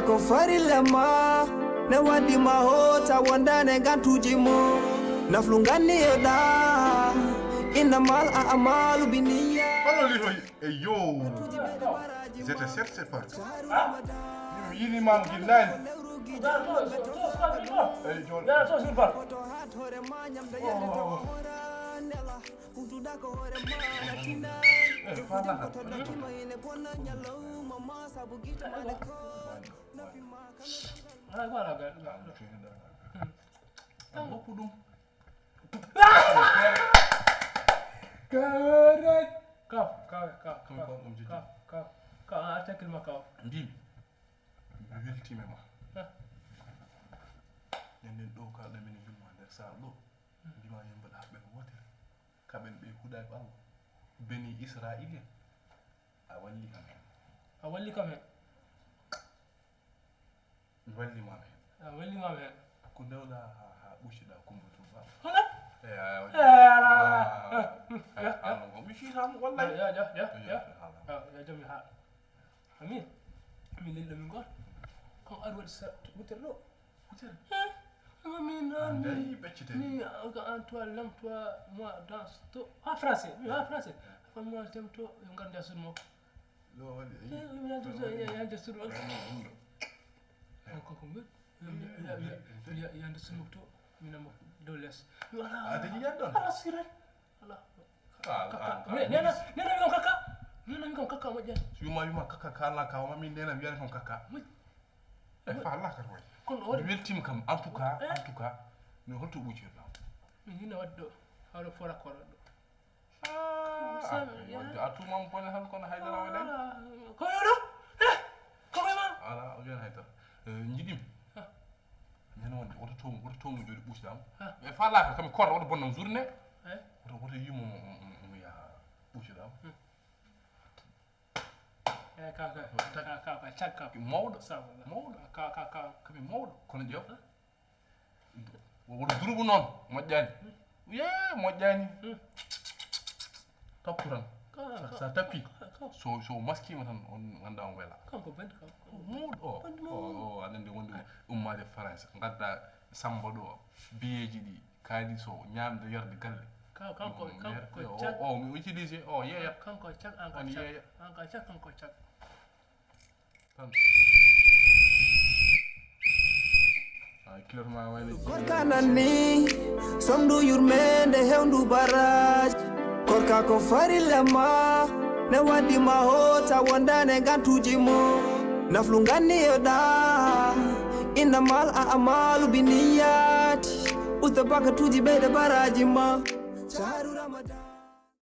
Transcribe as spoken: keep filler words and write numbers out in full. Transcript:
Ko farilla ma, ne waddi ma hoota wondane gantuji mo. Naflu ganni e da, innamal a'malu binniya. Oɗo litoyi e yo. Zete set c'est parti. Mi yini ma ginnani. Eyi, joni. Oh. Eh, fa naxa. Ay, voilà, gars. Ah, mo fi hen ɗo. Ah, bokku ɗum. Kaworet. Kaw, kaw, kaw, kaw, kaw, kaw, kaw, a attaque ma kaw. Mbimi. Mi weltima ma. Ah. Enen ɗo ka ɗamen yumma nder sal ɗo. Mbima yimɓe ɗa ɓen wotere. Kaɓen ɓe huɗa e ɓawo. Beni Israiliya. A walli kam hen. A walli kam hen. Mi walli ma hen. A walli ma hen. Ko ndewɗa ha, ha ɓuccuɗa Kumba Tuba. Hola? Eh, a walli. Eh, ala, ala, ala. Ah, eh, eh, eh. Ano ko mi fita mo wallahi. Ya, ya, ya, ya. Ya, ya, ya, jam mi ha. Amin. Amin lillo min gol. Kon ar waɗi sa wutere ɗo. Wutere. Eh, amin. Anday ɓeccite. Mi, ah, ga an toi, l'homme toi, moi, dans to. Ha français, mi ha français. Kon moi, t'aime to, yo ngar nda sun mo. Ɗo waɗi, ayi. Eh, mi yalta to, ya, yalta sun mo. Ɗum ɗo. Ko, ko, ko, mi, mi, mi, mi, mi, yalta sun mo to, mi namo dow les. Mi wala. A dañi yan ɗon? Ala sirel. Ala. Ah, ah, ah, nena, nena mi kon kaka. Nena mi kon kaka moƴƴa. Si yuma, yuma kaka kala ka, ma min nena mi yani kon kaka. Moƴƴi. E fa Allah kar way. Kono o mi weltima kam, en tout cas, eh? En tout cas, mi holto ɓuccirɗa. Mi hino wadde ɗo, hawre fora koro ɗo. Ah, ah, wadde a tumam bone tan kono haydara waɗani. Ah, ko yo ɗo? Eh, ko koye ma? Ala, o gen haydara. Eh, jiɗim. Ah. Nena wonde, woto tomu, woto tomu jooɗi ɓuccirɗa am. Ah. E fa Allah kam, korɗo woto bonnam journée. Eh? Woto, woto yimo mo, mo, mo, mo ya ɓuccirɗa am. Hmm. Eh, ka, ka, ka, ka, ka, cag ka. Mawɗo. Sa, mawɗo. Ka, ka, ka. Kami mawɗo. Kono ƴeew. Woto duruɓu noon. Moƴƴani. Ye, moƴƴani. Hmm. Tappu tan. Ka, sa, ka, sa tappi. Ka, ka. So, so maskima tan, on ganda on wela. Kanko ben, kanko. Mawɗo o. Ben mawɗo. O, o, aɗa andi wonde ummaade France. Gadda Samba ɗo, biyeeji ɗi. Kaalis o, ñaamde, yarde galle. Ka-, kanko, mm, kanko ko o, cag-, o, mi utilise o, yeeyat. Kanko cag, an ka cag. On yeeyat. An ka cag, kanko cag. Tan. Ay, kilot ma wayno. Korka nan ni, somdu yurmende hewndu baraji. Korka ko farilla ma, ne waddi ma hoota wondane gantuji mo. Naflu ganni e ɗa, innamal a'malu biniyati. Usta bakatuji ɓeyde baraji ma. Shahru Ramadan.